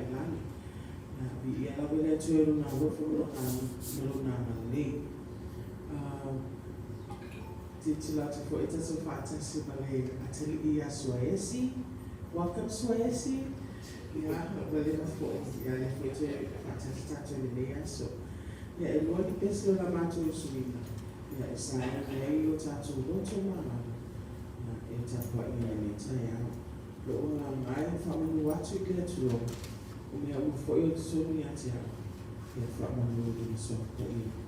i lagi. Ia, viia lava le Atua i Lona alofa ma Lona, ma Lona agalelei. Tilotilo atu foi tatou faatasi ma le atalii ia Suaesi. Welcome Suaesi. Ia, ua leva foi, ia lea foi toe faatasi tatou i lenei aso. Ia, e lua ni pese o la matou suiga, ia e sauni ai o tatou loto ma agaga, ia e tapuai i lenei taeao. Lou agaga e faamanu atu i le Atua, o mea uma foi o totonu ia te au, ia faamanu i Lona Suafa Paia.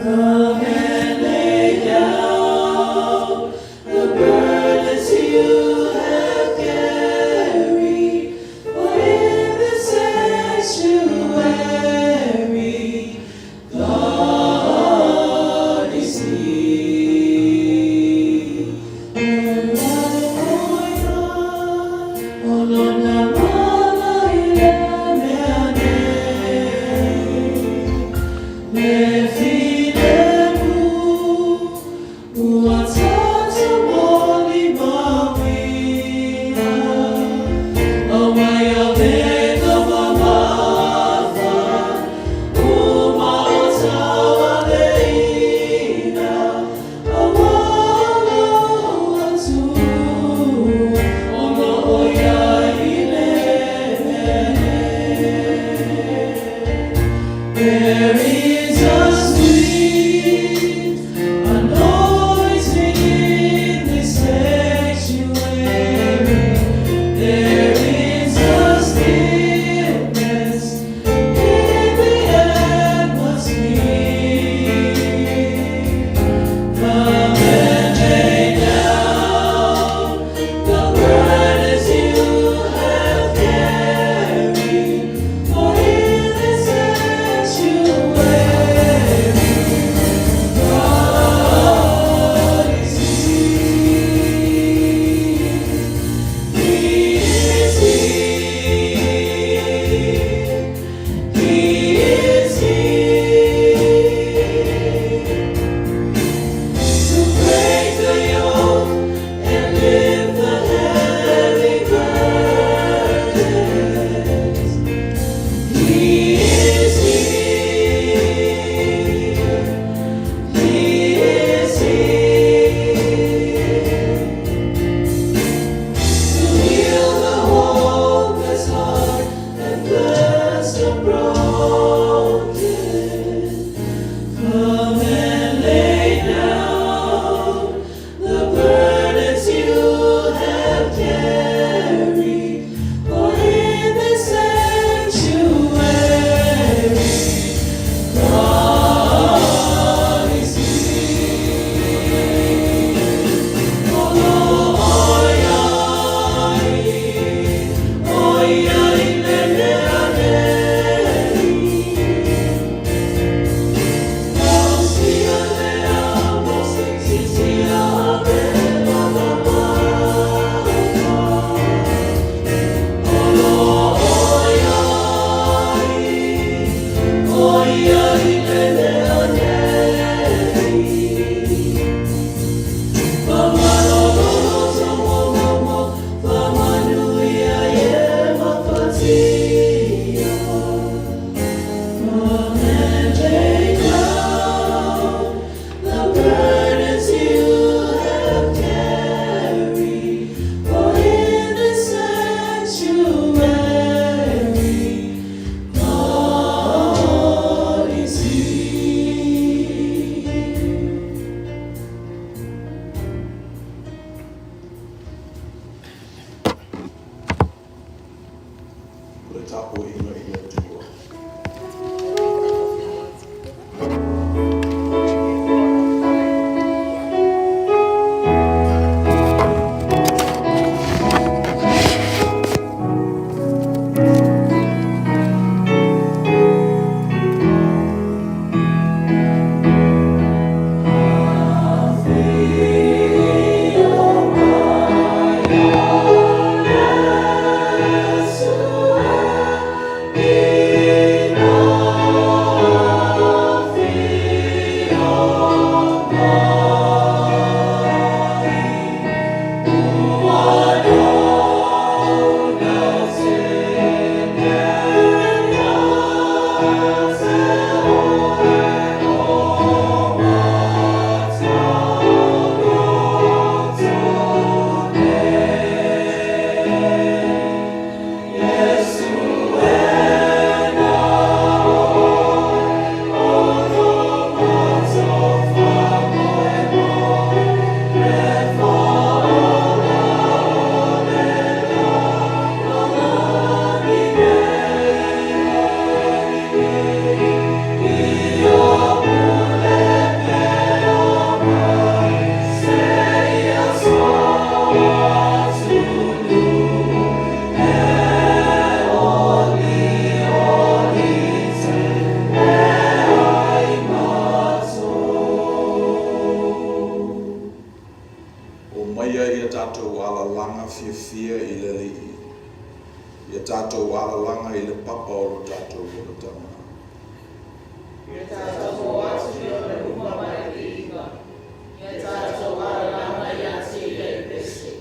Come and lay down the burdens you have carried, for in the sanctuary, God is near. O lona mana i le mea nei, le filemu. tatou alalaga fiafia i le Alii, ia tatou alalaga i le papa o lo tatou olataga. Ia tatou o atu i ona luma ma le viiga, ia tatou alalaga ia te ia i pese.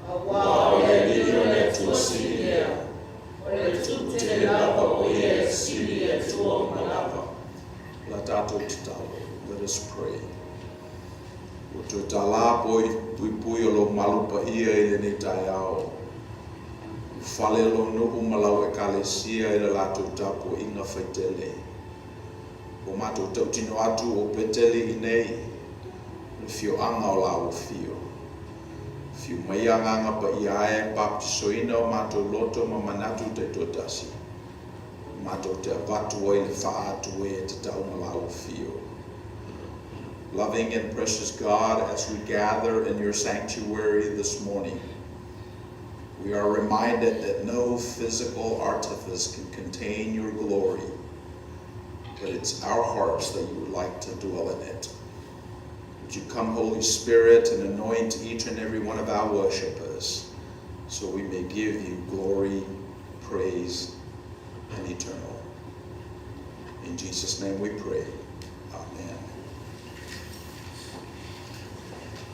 Aua o le Alii o le Atua sili lea, o le Tupu tele lava o ia e sili i Atua uma lava. La tatou tatalo. Let us pray. Ua toe tālā puipui o lou malu paia i lenei taeao. Ua fale lou nuu ma lau Ekalesia i le latou tapuaiga faitele. Ua matou tautino atu o Peteli i nei, o le fioaga o la ua fio. Fiu mai Agaga Paia e baptisoina o matou loto ma manatu taitoatasi. Matou te avatu ai le faa-atu e tatau ma la ua fio. Loving and precious God, as we gather in your sanctuary this morning, we are reminded that no physical artifice can contain your glory, but it's our hearts that you would like to dwell in it. Would you come, Holy Spirit, and anoint each and every one of our worshipers so we may give you glory, praise, and eternal. In Jesus' name we pray. Amen.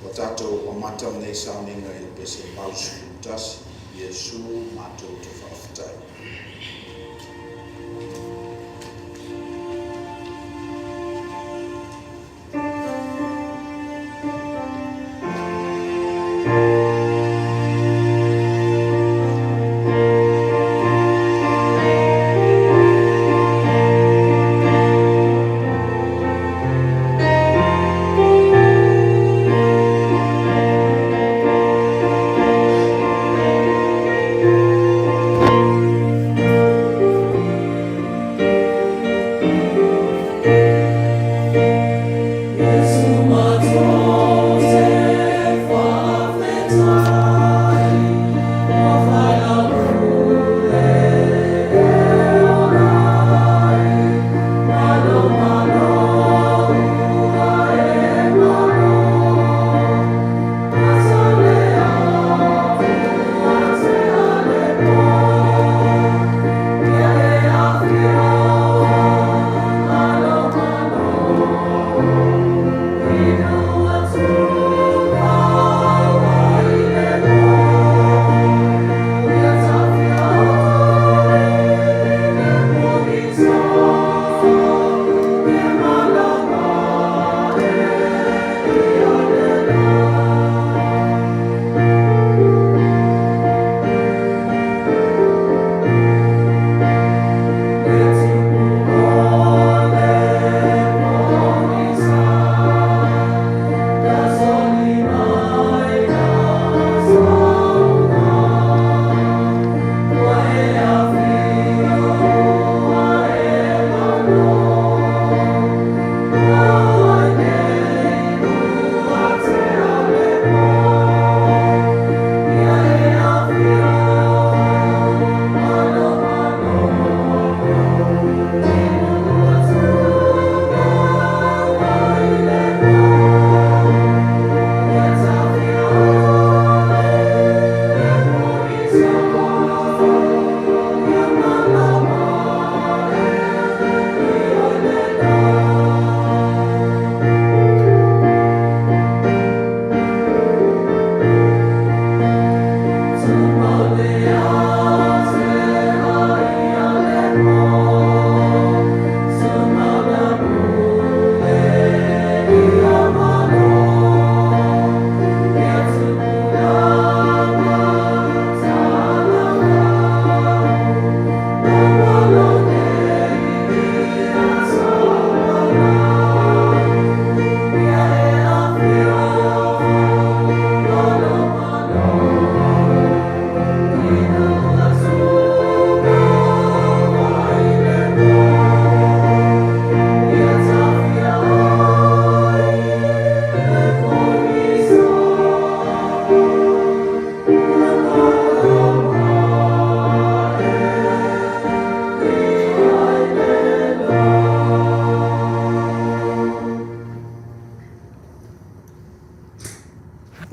Ua tatou amata lenei sauniga i le pese 81, Iesu matou te faafetai. Iesu matou te faafetai.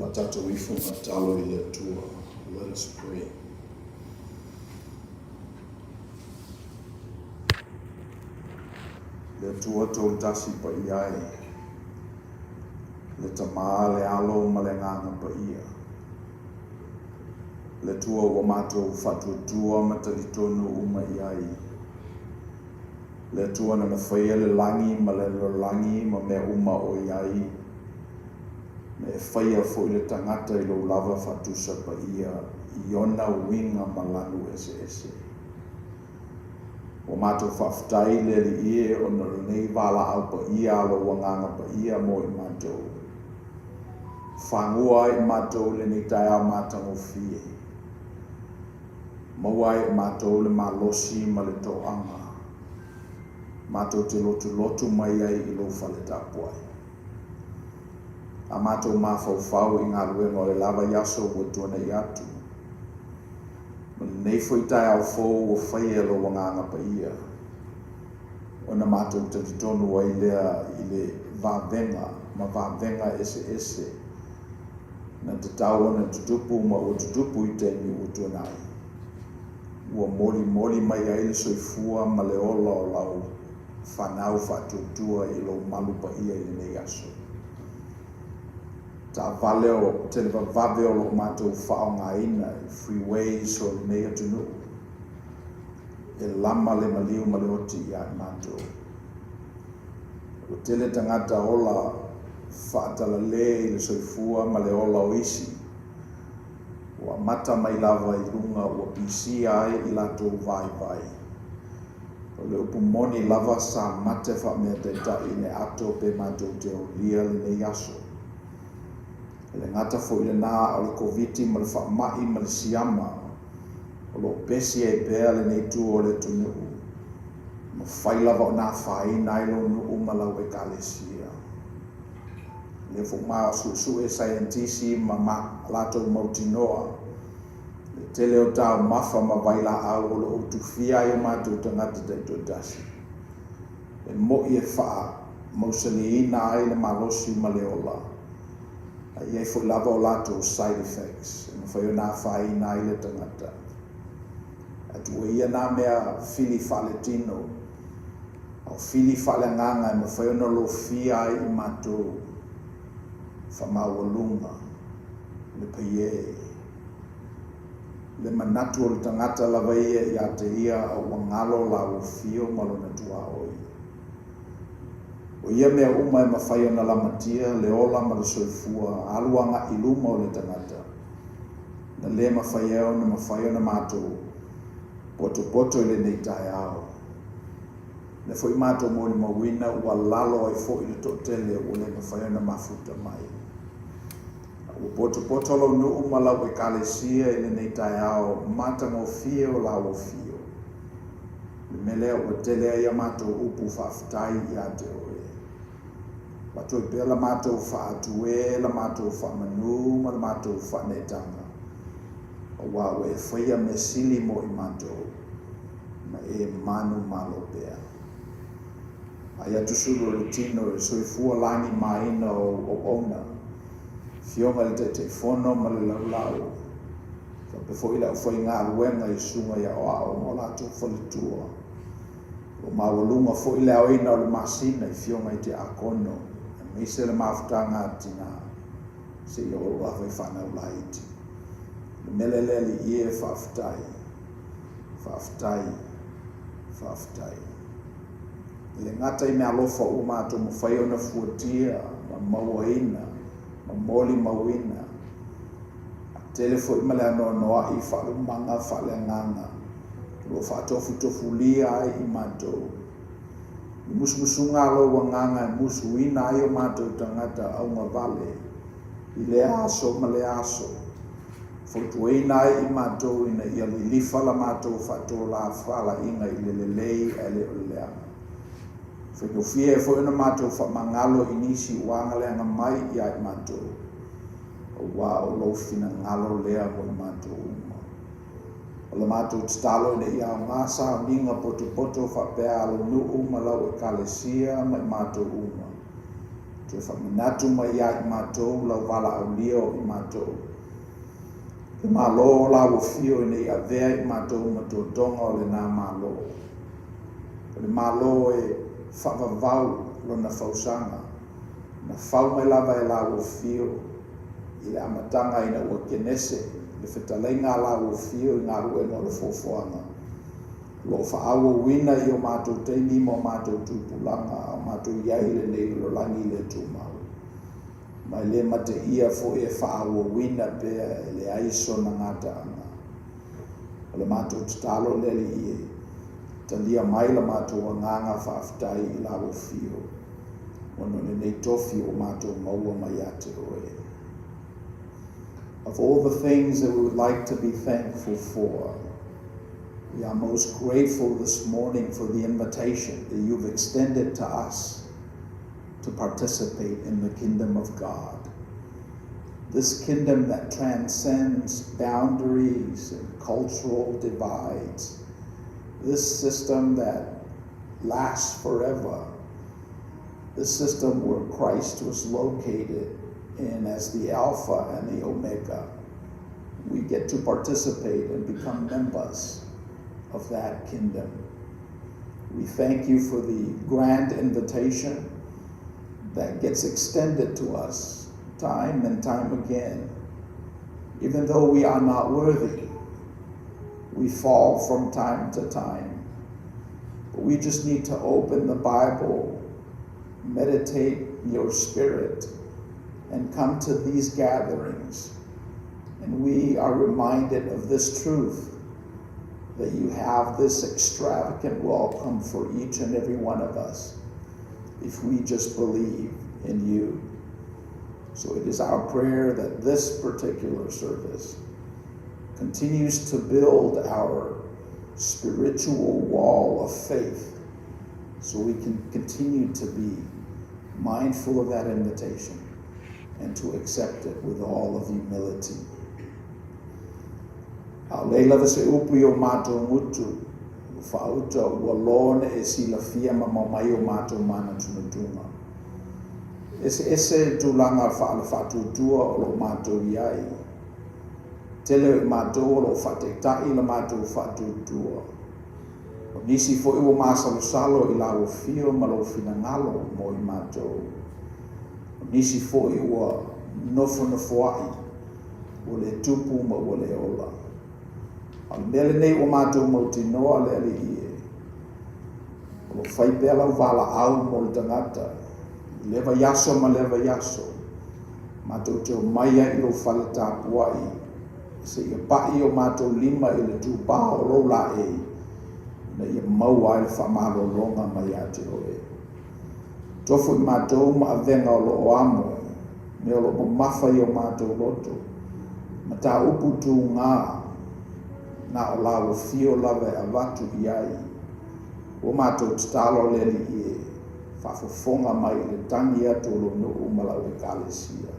A tatou ifo ma tatalo i le Atua. Let us pray. Le Atua Toatasi Paia e, le Tama, le Alo ma le Agaga Paia. Le Atua ua matou faatuatua ma talitonu uma i ai. Le Atua nana faia le lagi ma le lalolagi ma mea uma o i ai, na e faia foi le tagata i lou lava faatusa paia i ona uiga ma lanu eseese. Ua matou faafetai i le Alii e ona o lenei valaau paia a lou Agaga Paia mo i matou. Fagua ai i matou i lenei taeao matagofie. Maua ai e matou le malosi ma le toaga matou te lotulotu mai ai i lou fale tapuai. A matou mafaufau i galuega o le lava i aso ua tuanai atu, ma lenei foi taeao fou ua faia e lou Agaga Paia, ona matou talitonu ai lea i le vavega ma vavega eseese na tatau ona tutupu ma ua tutupu i taimi ua tuanai, ua molimoli mai ai le soifua ma le ola o lau fanau faatuatua i lou malu paia i lenei aso. Taavale o televavave o lo o matou faaaogaina i freeways o lenei atunuu, e lama le maliu ma le oti ia i matou. Ua tele tagata ola faatalale i le soifua ma le ola o isi, ua amata mai lava i luga ua pisia ai i latou vaivai. O le upu moni lava sa mate faameataitai i le ato pe matou te aulia lenei aso. E le gata foi lena o le Koviti ma le faamai ma le siama o lo o pesi ai pea lenei itu o le atunuu, ma fai lava ona afaina ai lou nuu ma lau ekalesia. O lea foi ma suesue saienitisi ma latou mautinoa le tele o taumafa ma vailaau o lo o utufia ai o matou tagata taitoatasi, e mo'i e faamausaliina ai le malosi ma le ola, a i ai foi lava o latou side effects e mafai ona afaina ai le tagata. Ae tuua ia nā mea fili faaletino, a o fili faaleagaga e mafai ona lofia ai i matou faamaualuga le paie. Le manatu o le tagata lava ia ia te ia a ua galo lauofio ma lona tuaoi. O ia mea uma e mafai ona lamatia le ola ma le soifua alu agai i luma o le tagata, na le mafai ai ona mafai ona matou potopoto i lenei taeao. Lea foi matou molimauina ua lalo ai foi le toatele ua le mafai ona mafuta mai. Ua potopoto lou nuu ma lau ekalesia i lenei taeao matagofie o lauofio. O le mea lea ua tele ai a matou upu faafetai ia te oe. Avatu ai pea la matou faatue, la matou faamanu ma la matou faaneetaga, aua ua e faia mea sili mo i matou, ma e manumalo pea. Ai atu sulu o le tino i le soifua lagimaina o ou auauna, Afioga i le Taitaifono ma le Laulau, faapea foi le aufaigaluega i susuga i aoao ma o latou faletua. O lo o maualuga foi le aoina o le masina i afioga i tiakono, aemaise le mafutaga a tina seia oo lava i fanau laiti. O le mele lea Alii e, faafetai, faafetai, faafetai. E le gata i meaalofa ua matou mafai ona fuatia ma mauaina ma molimauina, a tele foi ma le anoanoai faalumaga faaleagaga o lo o faatofutofulia ai i matou. I musumusuga a lou Agaga e musuina ai o matou tagata augavale i lea aso ma lea aso, fautuaina ai i matou ina ia lilifa la matou faatolafalaina i le lelei ae le o le leaga. Faigofie ai foi ona matou faamagalo i nisi ua agaleaga mai ia i matou, aua o lou finagalo lea mo i matou uma. O la matou tatalo ina ia aoga sauniga potopoto faapea a lou nuu ma lau ekalesia ma i matou uma. Toe faamanatu mai ia i matou lau valaaulia o i matou. Le Malo o la ua fio ina ia avea i matou ma totoga o lena Malo. O le Malo e faavavau lona fausaga, na fau mai lava e la ua fio i le amataga ina ua kenese le fetalaiga a la ua fio i galuega o le foafoaga. O lo o faaauauina i o matou taimi ma o matou tupulaga a o matou i ai i lenei lalolagi le tumau. Ma e le mateia foi e faaauauina pea e leai sona gataaga. O le matou tatalo le Alii e talia mai la matou agaga faafetai i la ua fio ona o lenei tofi ua matou maua mai ia te oe. Of all the things that we would like to be thankful for, we are most grateful this morning for the invitation that you've extended to us to participate in the kingdom of God. This kingdom that transcends boundaries and cultural divides. This system that lasts forever. The system where Christ was located in as the Alpha and the Omega. We get to participate and become members of that kingdom. We thank you for the grand invitation that gets extended to us time and time again. Even though we are not worthy, we fall from time to time. But we just need to open the Bible, meditate your spirit, and come to these gatherings. And we are reminded of this truth that you have this extravagant welcome for each and every one of us if we just believe in you. So it is our prayer that this particular service continues to build our spiritual wall of faith so we can continue to be mindful of that invitation and to accept it with all of humility. A o leai lava se upu i o matou gutu, ua faauta ua lone e silafia mamao mai o matou manatunatuga. Eseese tulaga faale-faatuatua o lo o matou i ai. Tele o i matou o lo o faataitai la matou faatuatua. O nisi foi ua masalosalo i lau afio ma lou finagalo mo i matou. O nisi foi ua nofonofoaʻi, ua le tupu ma ua le ola. A o le mea lenei ua matou mautinoa le Alii e, o lo o fai pea lau valaau mo le tagata i lea vaiaso ma lea vaiaso, matou te omai ai i lou fale tapuai seia paʻi o matou lima i le tupā o lou laei ina ia maua ai le faamalologa mai ia te oe. Tofu i matou ma avega o lo o amo, mea o lo o mamafa i o matou loto, mataupu tuga na o lau afio lava e avatu i ai. Ua matou tatalo le Alii e faafofoga mai i le tagi atu o lou nuu ma lau Ekalesia.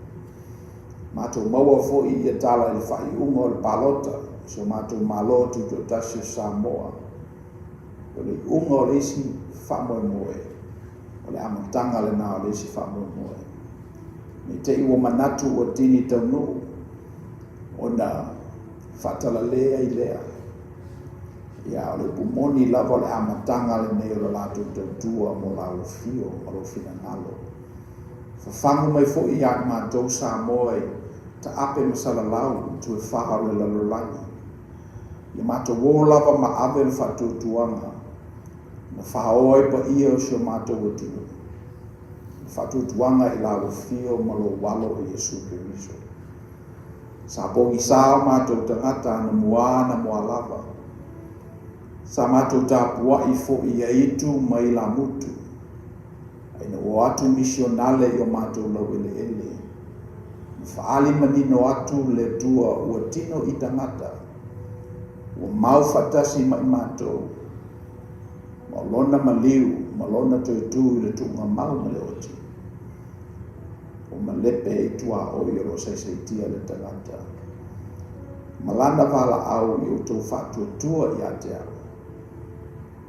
Matou maua foi ia tala i le faaiuga o le palota i so matou Malo Tutoatasi o Samoa. O le iuga o le isi faamoemoe, o le amataga lena o le isi faamoemoe. Ne i te i ua manatu ua tini taunuu ona faatalale ai lea. Ia, o le upu moni lava o le amataga lenei o le latou tautua mo lau afio ma lou finagalo. Fafagu mai foi ia i matou Samoa i taape ma salalau i tuefā o le lalolagi. Ia matou o lava ma ave le faatuatuaga na fāoa ai paia o si o matou atunuu. Le faatuatuaga i lau afio ma lou Alo o Iesu Keriso. Sa pogisa o matou tagata anamua anamua lava. Sa matou tapuai foi i aitu ma ilamutu. A ina ua o atu misionale i o matou laueleele, na faaali manino atu le Atua ua tino i tagata, ua mau faatasi ma i matou, ma o lona maliu ma lona toe tu i le tuugamau ma le oti, ua malepe ai tuaoi o lo o saisaitia le tagata ma lana valaau i outou faatuatua ia te au,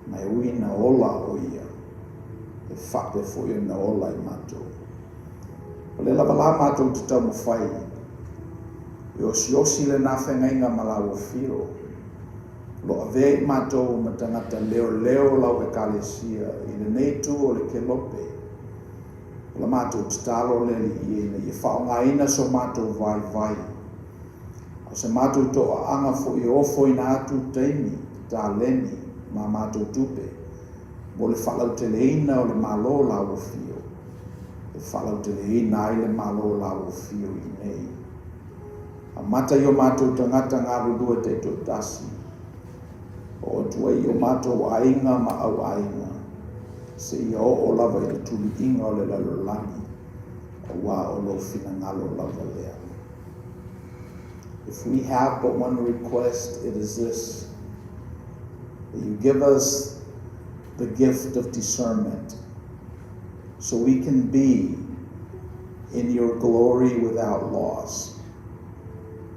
ma e ui ina ola o ia, e faapea foi ona ola i matou. lava la matou te taumafai e osiosi lena feagaiga ma lau afio, o lo o avea i matou ma tagata leoleo o lau Ekalesia i lenei itu o le kelope. O la matou tatalo le Alii e ina ia faaaogaina so matou vaivai, a o se matou toaaga foi e ofoina atu taimi, taleni ma a matou tupe mo le faalauteleina o le Malo o lau afio, e faalauteleina ai le Malo o lau afio i inei. Amata i o matou tagata galulue taitoatasi, oo atu ai i o matou aiga ma auaiga, seia oo lava i le tuliiga o le lalolagi, aua o lou finagalo lava lea. If we have but one request, it is this, that you give us the gift of discernment so we can be in your glory without loss.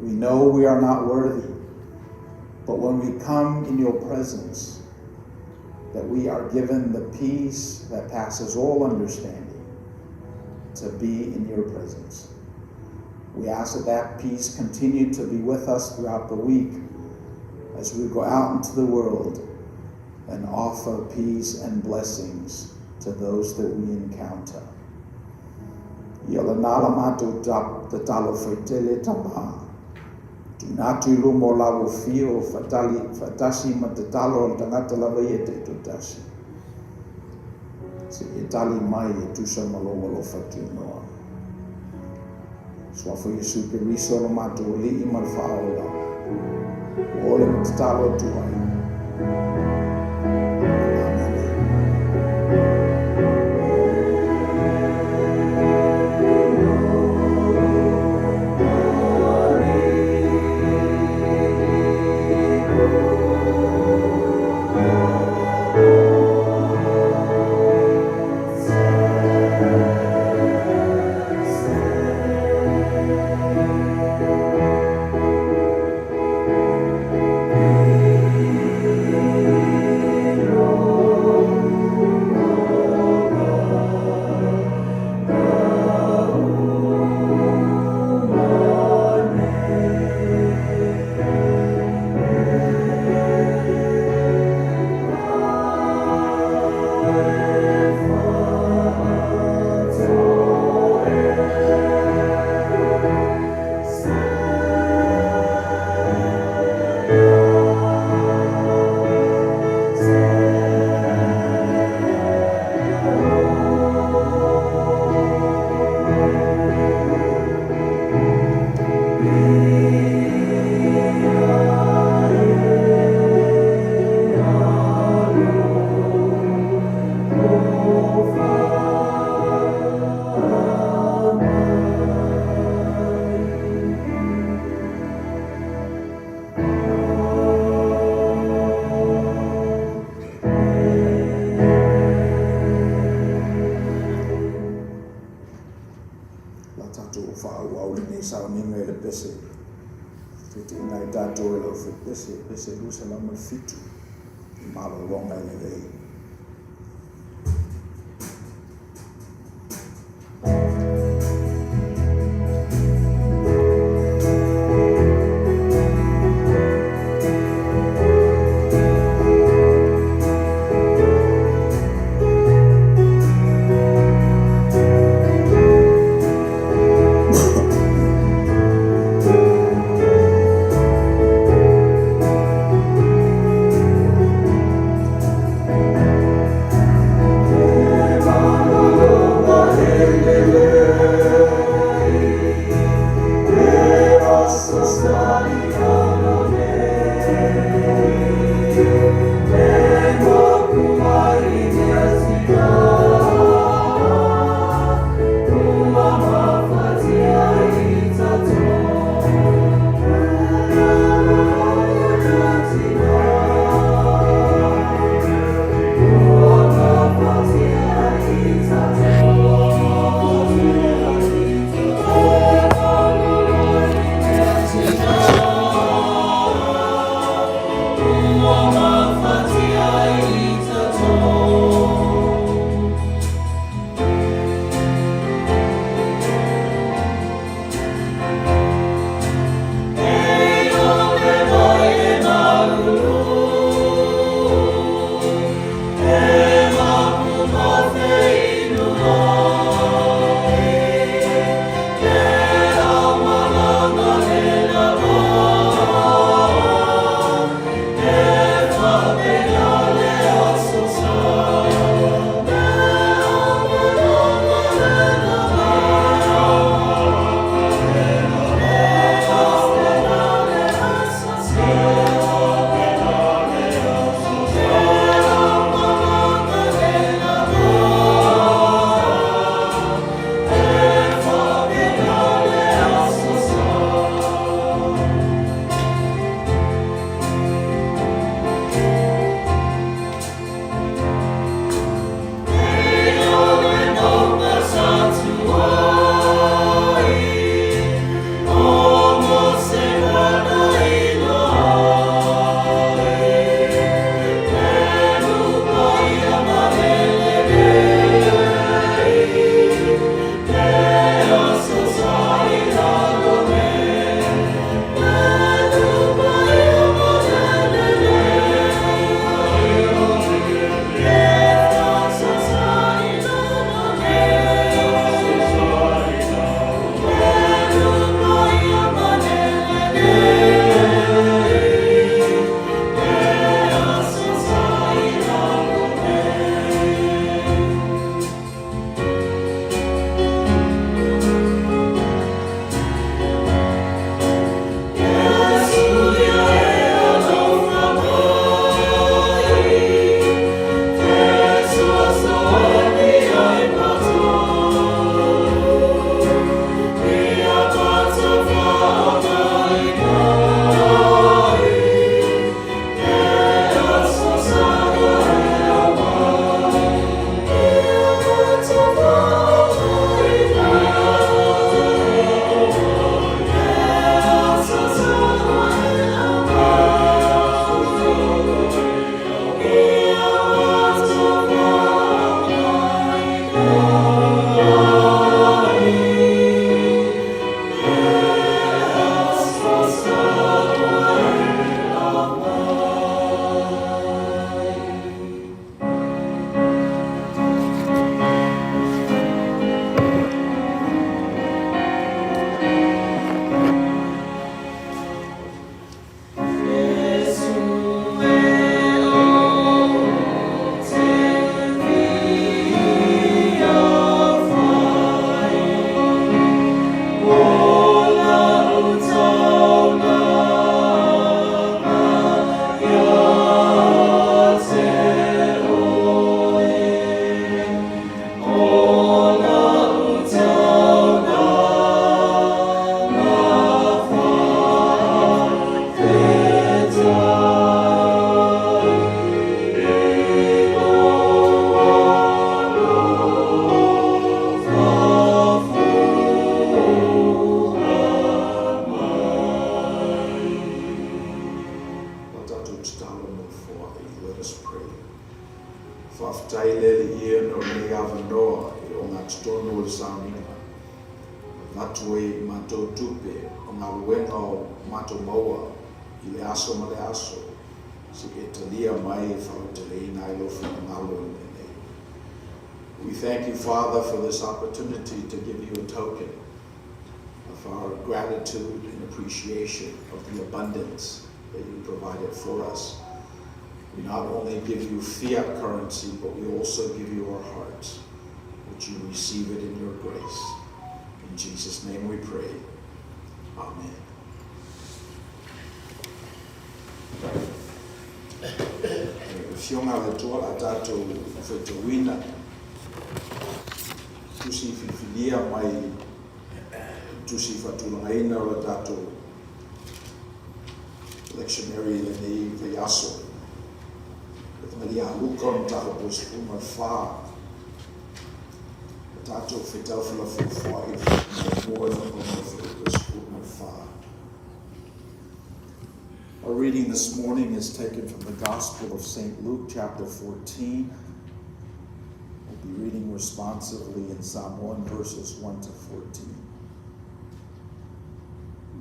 We know we are not worthy, but when we come in your presence, that we are given the peace that passes all understanding to be in your presence. We ask that that peace continue to be with us throughout the week as we go out into the world and offer peace and blessings to those that we encounter. Ia lena la matou tatalo faitele tama. Tuuina atu i luma o lau afio faatali faatasi ma tatalo a le tagata lava ia taitoatasi. Se i e tali mai e tusa ma lou alofa tunoa. Suafa o Iesu Keriso lo matou Alii ma le Faaola, ua ole ma tatalo atu ai. Amene. La tatou faaauau lenei sauniga i le pese taitaiina ai tatou e lau pese, pese 207 i malologa e lelei. Avatu ai i matou tupe o galuega o matou maua i le aso ma le aso, se i e talia mai e faalauteleina ai lou finagalo i mea nei. We thank you, Father, for this opportunity to give you a token of our gratitude and appreciation of the abundance that you provided for us. We not only give you fiat currency, but we also give you our hearts. Would you receive it in your grace? In Jesus' name we pray. Amen. Afioga a le Atua la tatou faitauina tusi filifilia mai tusi faatulagaina o le tatou lectionary i lenei vaiaso. Epanalia a Luka o le mataupu e 14. O tatou faitau felafoafoa'i i le muamua e whakamau e 14. Our reading this morning is taken from the Gospel of St. Luke, chapter 14. We'll be reading responsively in Samoan verses 1 to 14.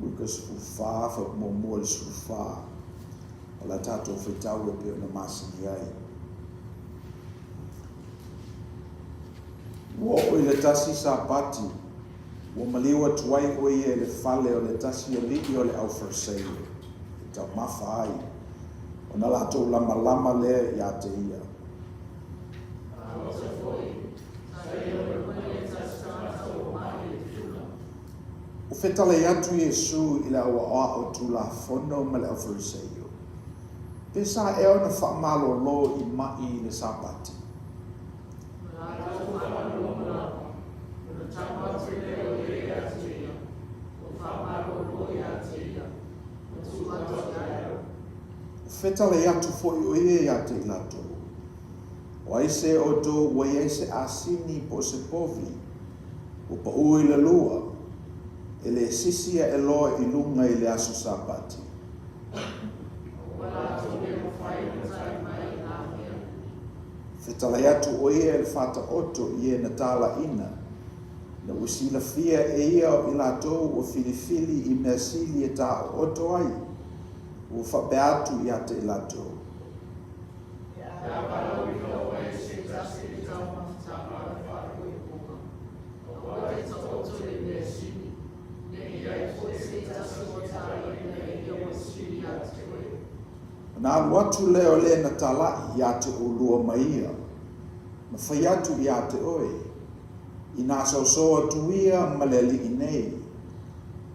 Luka 14, whakamuamua i le 14, o la tatou faitau e pei ona masani ai. Ua oo i le tasi Sapati, ua maliu atu ai ʻo ia i le fale o le tasi aliʻi o le au Fariseio, e taumafa ai, ona latou lamalama lea iā te ia. Ua fetalai atu Iesū i le au aʻoaʻo Tulafono ma le au Fariseio, Pe sa ea ona faamalolo i maʻi i le Sapati? Ua fetalai atu foi ʻo ia iā te i latou, O ai se o ʻoutou ua i ai se ʻasini po o se povi, ua paʻū i le lua, e lē sisi aʻe loa i luga i le aso Sapati. Fetalai atu ʻo ia i le faataoto i e na tālaʻina, ina ua silafia e ia o i latou ua filifili i mea sili e tāoʻoto ai, ua faapea atu iā te i latou. Ona alu atu lea o le na talaʻi iā te ʻolua ma ia, ma fai atu iā te ʻoe, Inā soso atu ia ma le aliʻi nei,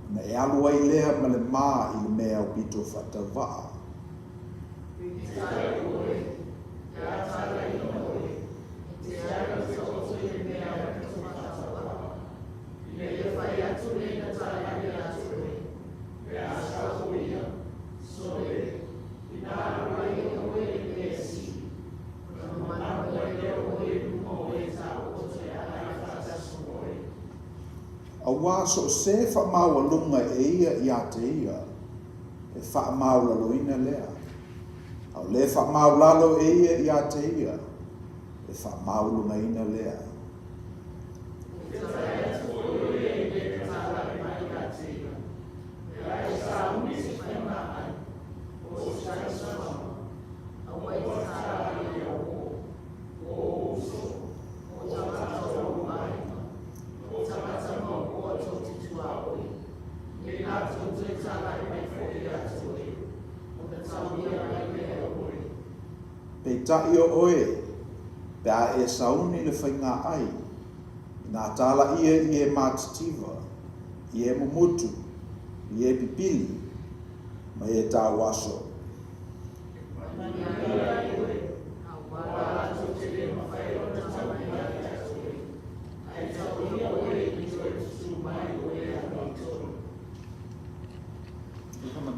ona e alu ai lea ma le mā i le mea aupito faatauvaʻa. Auā so o se faamaualuga e ia iā te ia, e faamaualaloina lea. A o le faamaulalo e ia iā te ia, e faamaualugaina lea. Peitai o ʻoe, pe a e sauni le faigā ʻai, inā tālaʻia i e mātitiva, i e mumutu, i e pipili, ma e tāuaso.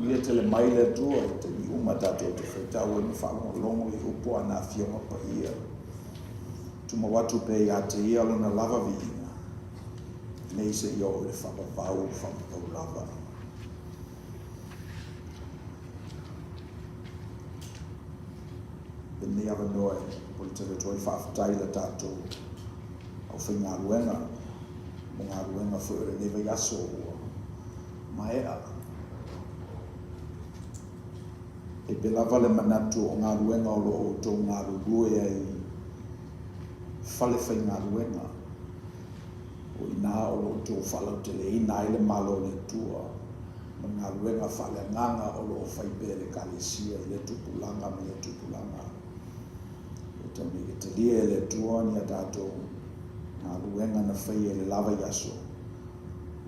Ia tele mai le Atua i taimi uma tatou te faitau ai ma faalogologo i upu a na Afioga Paia. Tumau atu pea iā te ia lona lava viiga, nei seia oo i le faavavau faavavau lava. Lenei avanoa e momoli tele atu ai le faafetai i la tatou aufaigaluega. mo galuega foi o lenei vaiaso ua maea. E pei lava le manatu o galuega o lo o outou galulue ai i fale faigaluega, o i ina o lo o outou faalauteleina ai le Malo o le Atua ma le galuega faaleagaga o lo o fai pea e le Ekalesia i lea tupulaga ma lea tupulaga. E tau nei ia talia e le Atua ni a tatou galuega na faia i le la vaiaso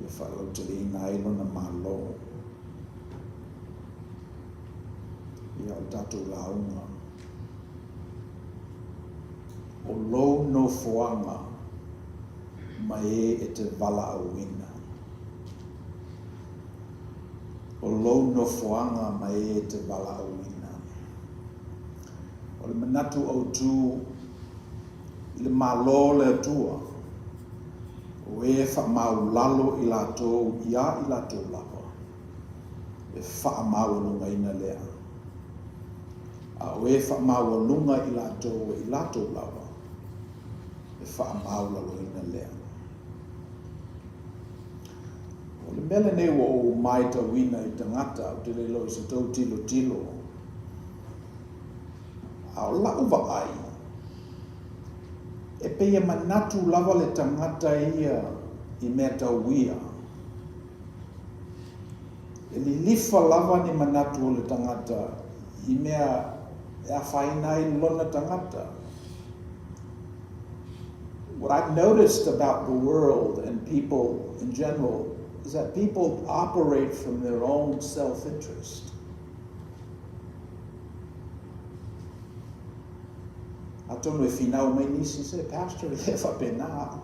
ia faalauteleina ai Lona Malo. Ia o le tatou lauga. O lou nofoaga ma e e te valaauina. O lou nofoaga ma e e te valaauina. O le manatu autu i le Malo o le Atua, o e faamaulalo i latou iā i latou lava, e faamaualugaina lea. A o e faamaualuga i latou e i latou lava, e faamaulaloina lea. O le mea lenei ua ou maitauina i tagata, ou te le iloa i se tou tilotilo, a o la'u vaai, e pei e manatu lava le tagata ia i mea tau ia. E lilifa lava ni manatu o le tagata i mea e afaina ai lona tagata. What I've noticed about the world and people in general is that people operate from their own self-interest. Atonu e finau mai nisi, se pastor e le faapena a'u.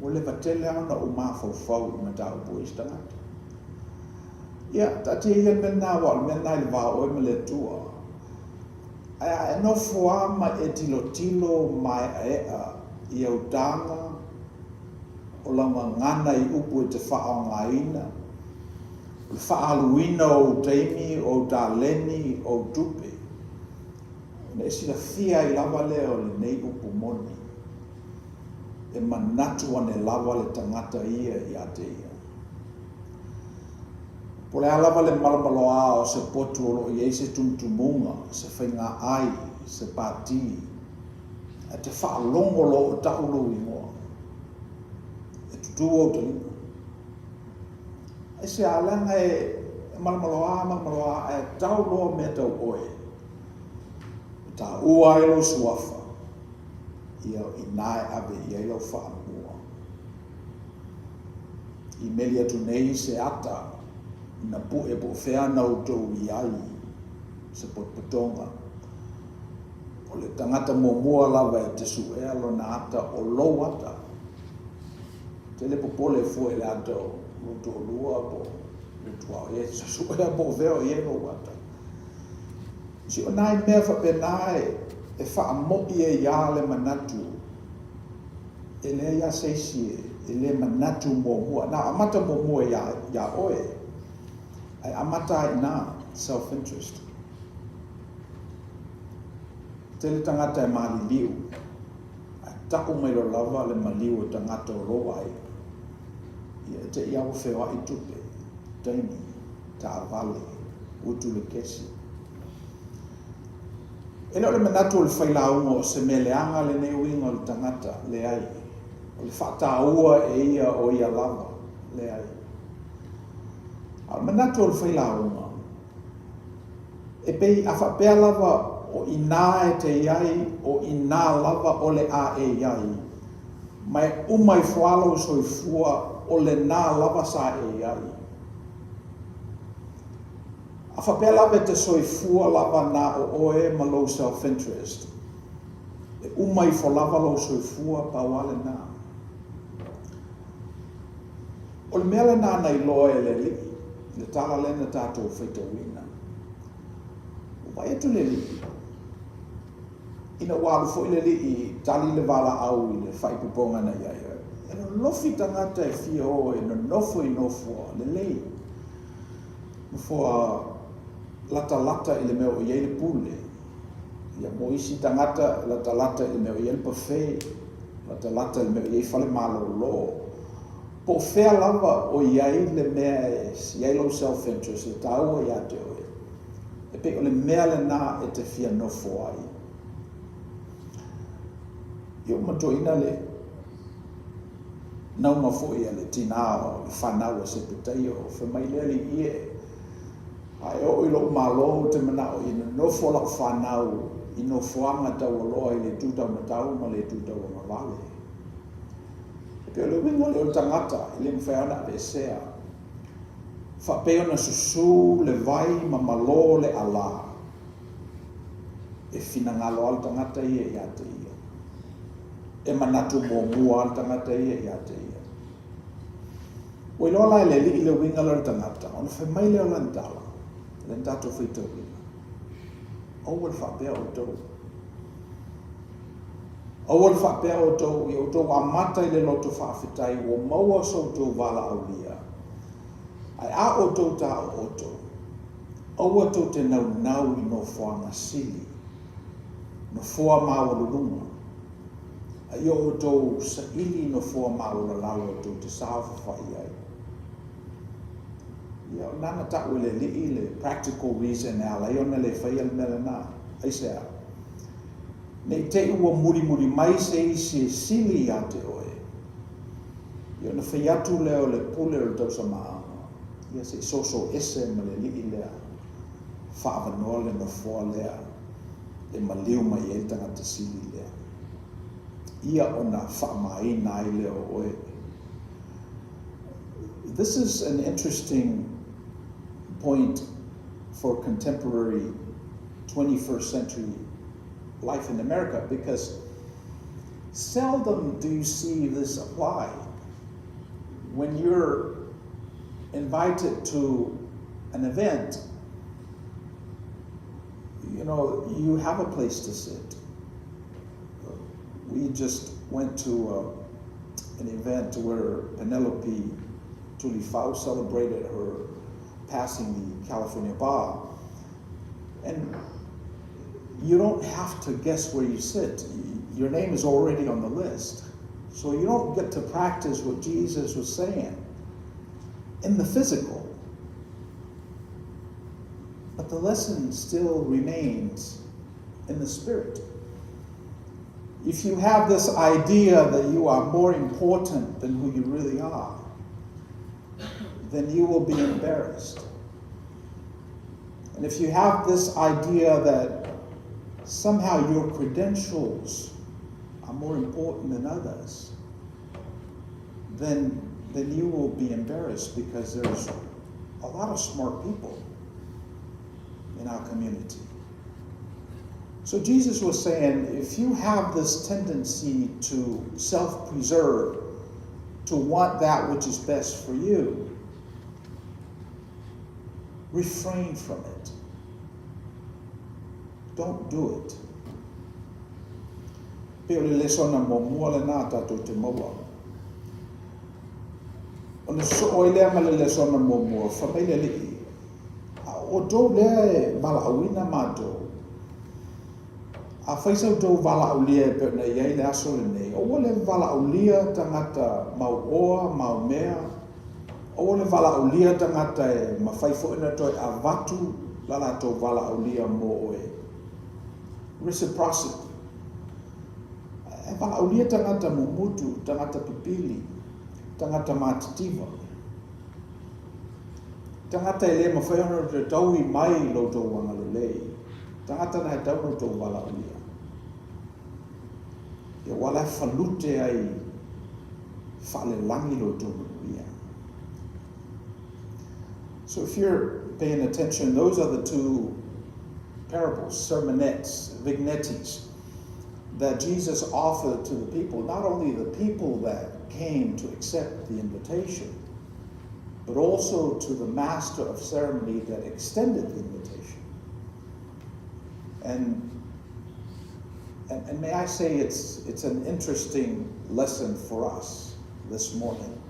Ua leva tele lava ona ou mafaufau i mataupu o isi tagata. Ia, taatia ia le mea lena aua o le mea lena i le va o oe ma le Atua. Ae a e nofo lava ma e tilotilo mae'ae'a i au taga o lau gagana i upu e te faaaogaina, o le faaaluina o ou taimi, o ou taleni, o ou tupe, ona e silafia ai lava lea o lenei upu moni, e manatu ane lava le tagata ia iā te ia. Po o le a lava le malomaloā o se potu o lo o i ai se tumutumuga, se faiga-ai, se pātī, ae te faalogo loa o ta'u lou igoa, e tutū ou taliga. Aisea, leaga e malomaloā, malomaloā, ae tau loa mea tau oe, e tāua ai lou suafa, ia o inā e ave i ai lau faamua. I meli atu nei se ata na puʻe po o fea na outou i ai se potopotoga. O le tagata muamua lava e te suʻea lona ata o lou ata. Tele popole fua i le ata o lou toalua po o lou tuaoi e te suʻea po o fea o i ai lou ata. Si o nai mea faapena e faamoʻi ai lava le manatu E leai lava se isi e le manatu muamua. Na amata muamua iā, iā oe, ae amata ai i ina, self interest. Tele tagata e maliliu, ae ta'u mai loa lava le maliu o tagata o lou aiga. Ia, e te i lava ua feoa'i tupe, taimi, taavale, utu le kesi. E le o le manatu o le failauga o se mea leaga lenei uiga o le tagata, leai. O le faataua e ia o ia lava, leai. A o le manatu o le failauga, e pei a faapea lava o inā e te i ai, o inā lava o le a e i ai, ma e uma ifo lava lou soifua o lenā lava sa e i ai. A faapea lava e te soifua lava na o oe ma lou self interest, e uma ifo lava lou soifua, pau lava lena. O le mea lena na iloa e le Alii, le tala lea na tatou faitauina. Ua vaai atu le Alii, ina ua alu foi le Alii tali le valaau i le faaipoipoga na i ai, e lolofi tagata e fia o e nonofo i nofoa lelei. Nofoa latalata i le mea o i ai le pule. Ia, mo isi tagata, latalata i le mea o i ai le buffet, latalata i le mea o i ai fale malolo. Po o fea lava o i ai le mea e i ai lou self interest e taua ia te oe, e pei o le mea lena e te fia nofo ai. Ia ua matuaina le nauga foi a le tinā o le fanau a Sepetaia o fai mai le alii e, a e oo i lou malo ou te manao ia nonofo lau fanau i nofoaga taualoa i le itu taumatau ma le itu tauagavale. E pei o le uiga lea o le tagata e le mafai ona aveesea. Faapei ona susu le vai ma malo le alā, e finagalo lava le tagata ia ia te ia. E manatu muamua lava le tagata ia ia te ia. Ua iloa la e le Alii le uiga lea o le tagata, ona fai mai lea o lana tala, lena tatou faitauina, Aua le faapea outou. Aua le faapea outou, ia outou amata i le loto faafetai ua maua so outou valaaulia, ae a outou taoto, aua tou te naunau i nofoaga sili, nofoa maualuluga, a ia outou saili i nofoa maualalalo tou te saofafai ai. Ia, o lena na tau e le Alii le practical reason e ala ai ona le faia le mea lena. Aisea? Ne i te i ua mulimuli mai se isi e sili ia te oe, ia ona fai atu lea o le pule o le tausamaaga, ia se i soso ese ma le alii lea, faaavanoa le nofoa lea e maliu mai ai le tagata sili lea, ia ona faamāina ai lea o oe. This is an interesting point for contemporary 21st century life in America because seldom do you see this apply. When you're invited to an event, you know, you have a place to sit. We just went to an event where Penelope Tulifau celebrated her passing the California bar. And you don't have to guess where you sit. Your name is already on the list. So you don't get to practice what Jesus was saying in the physical. But the lesson still remains in the spirit. If you have this idea that you are more important than who you really are, then you will be embarrassed. And if you have this idea that somehow your credentials are more important than others, then, then you will be embarrassed because there's a lot of smart people in our community. So Jesus was saying, if you have this tendency to self-preserve, to want that which is best for you, refrain from it. Don't do it. Pei o le lesona muamua lena tatou te maua. Ona sosoo ai lea ma le lesona muamua, fai mai le Alii, A o outou lea e valaauina matou, afai sa outou valaaulia e pei ona i ai le aso lenei, aua le valaaulia tagata mauoa, maumea, aua le valaaulia tagata e mafai foi ona toe avatu la latou valaaulia mo oe. Reciprocity. E valaaulia tagata mumutu, tagata pipili, tagata matitiva. Tagata e le mafai ona toe taui mai lo outou agalelei. Tagata na e tatau ona outou valaaulia. Ia aua la e falute ai faalelagi lo outou manuia. So if you're paying attention, those are the two parables, sermonettes, vignettes that Jesus offered to the people, not only the people that came to accept the invitation, but also to the master of ceremony that extended the invitation. And, and, and may I say it's, it's an interesting lesson for us this morning.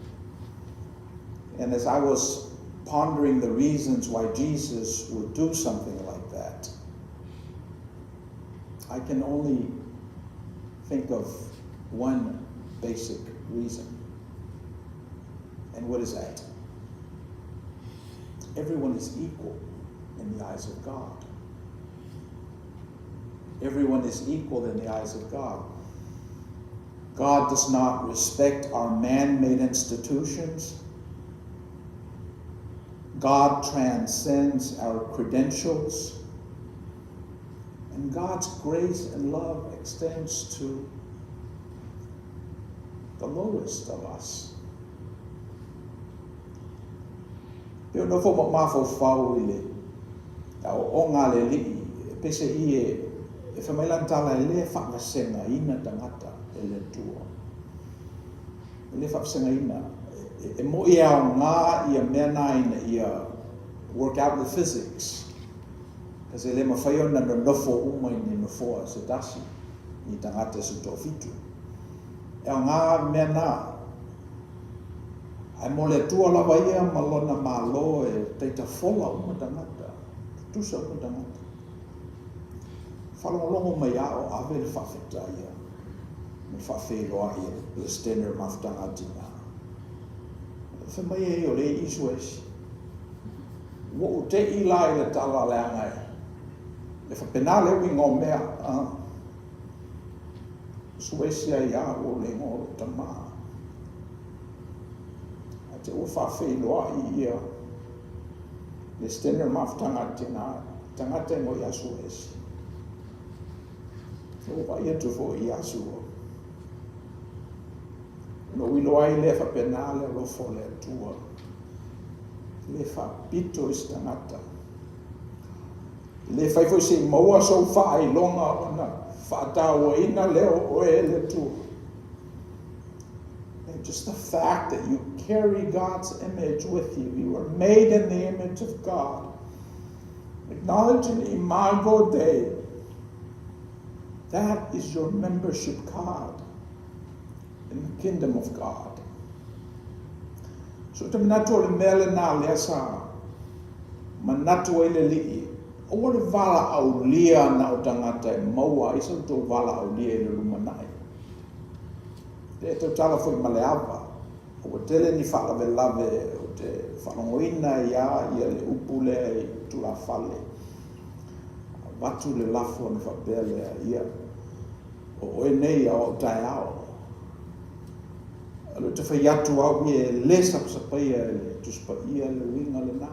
And as I was pondering the reasons why Jesus would do something like that, I can only think of one basic reason. And what is that? Everyone is equal in the eyes of God. Everyone is equal in the eyes of God. God does not respect our man made institutions. God transcends our credentials. And God's grace and love extends to the lowest of us. Pei o nofo ma mafaufau i le aoaoga a le Alii, e peiseai e, e fai mai lana tala e le faavasegaina tagata e le Atua. E le faavasegaina. E, e moʻi e aoga ia mea na ina ia work out the physics. Because e le mafai ona nonofo uma i ni nofoa se tasi, ni tagata se toafitu. E aoga mea na. Ae mo le Atua lava ia ma Lona Malo e taita fola uma tagata, tutusa uma tagata. Faalogologo mai a o ave le faafetai a ma le faafeiloai a le Peresetene o le Mafutaga a Tina. Fai mai ai o le i Suaesi. Ua ou te'i la i le tala leaga e e faapena le uiga o mea. Suaesi ai a ua le igoa o lou tama. Ae te ua faafeiloai ia le Stanley o le Mafutaga a Tina, tagata e ngoi ia Suaesi. Ua vaai atu foi ia Sua. Ona ou iloa ai lea faapena le alofa o le Atua. E le faapito i se tagata. E le fai foi se i maua sou faailoga ona faatauaina lea o oe e le Atua. And just the fact that you carry God's image with you, you were made in the image of God. Acknowledging Imago Dei, that is your membership card in the kingdom of God. So ou te manatu o le mea lenā lea sa manatu ai le Alii, aua le valaaulia na o tagata e maua ai sa outou valaaulia i le lumanai. E tautala foi ma le ava, ua tele ni faalavelave ou te faalogoina ai a ia le upu lea i tulafale, avatu le lafo ona faapea lea, ia, o oe nei a o au taeao. O lea ou te fai atu au ia e le sapasapaia e le Tusi Paia le uiga lenā.